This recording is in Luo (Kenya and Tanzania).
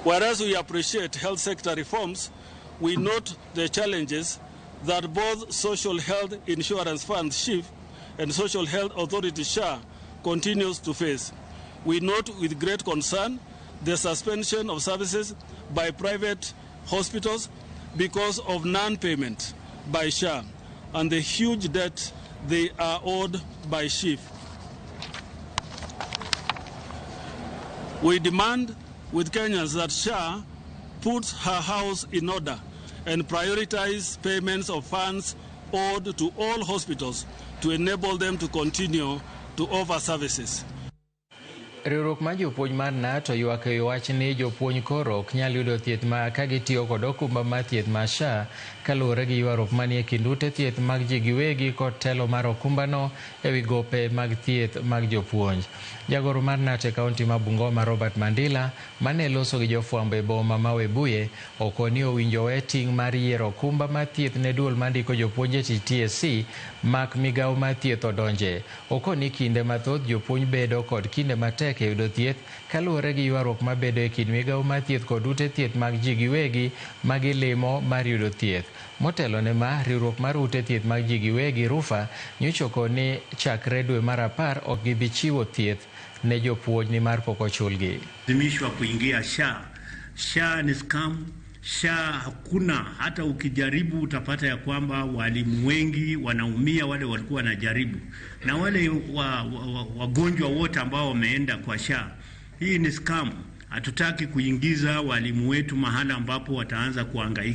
Whereas we appreciate health sector reforms, we note the challenges that both Social Health Insurance Fund SHIF and Social Health Authority SHA continues to face. We note with great concern the suspension of services by private hospitals because of non-payment by SHA and the huge debt they are owed by SHIF. We demand with Kenyans that SHA puts her house in order and prioritize payments of funds owed to all hospitals to enable them to continue to offer services. Riwruok mar jopuonj mar KNUT oywak e wach ni jopuonj koro ok nyal yudo thieth ma ka gitiyo kod okumba mar thieth mar SHA kaluwore gi ywaruok manie kind ute thieth mag ji giwegi kod telo mar okumbano ewi gope mag thieth mag jopuonj. Jagoro mar KNUT e kaunti ma Bungoma Robert Mandila mane loso gi jofwambo e boma ma Webuye okoni owinjo we ting' mar yiero okumba mar thieth ne duol mandiko jopuonj e tich TSC mak migawo mar thieth odonje. Okoni kinde mathoth jopuonj bedo kod kinde matek e yudo thieth kaluwore gi ywaruok mabedo e kind migawo mar thieth kod ute thieth mag ji giwegi ma gilimo mar yudo thieth. Motelo ne ma, riwruok mar ute thieth mag ji giwegi RUPHA nyocha okoni chakre dwe mar 10 ok gibi chiwo thieth ne jopuonj nimar pok ochulgi. Lazimishwa kuingia SHA. SHA ni scam. SHA hakuna, hata ukijaribu utapata ya kwamba walimu wengi wanaumia, wale walikuwa wanajaribu na wale wagonjwa wote ambao wameenda kwa SHA. Hii ni scam. Hatutaki kuingiza walimu wetu mahala ambapo wataanza kuhangaika.